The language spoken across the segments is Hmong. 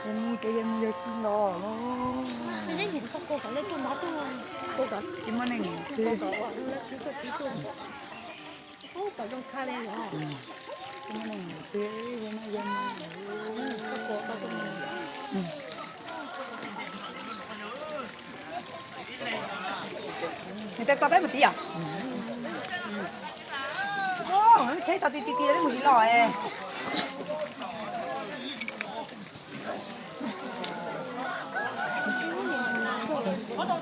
Yog mus ces yog mus yog tsis los. Tsis muaj neeg mus twg. Tsis muaj neeg mus twg, yog no yog no. Nws tej koj peb mus tid yom? Tsheb tau ti ti ti li mus tsis los. Koj ob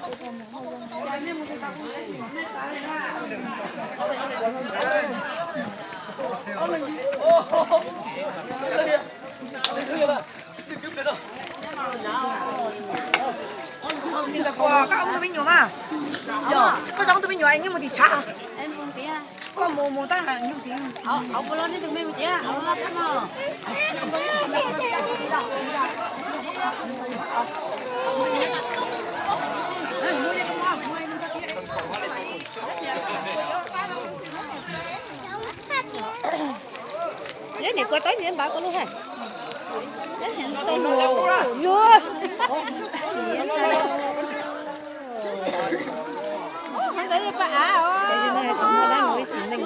tug me nyuam mas, koj ob tug me nyuam es nyob mus tim tshav. Koj mus mus tab nyob tim. Yog niam kua tau niam npav koj lub hais. Yog niam tau lus yog. Ntawd yog paj av os. Ib sim neej.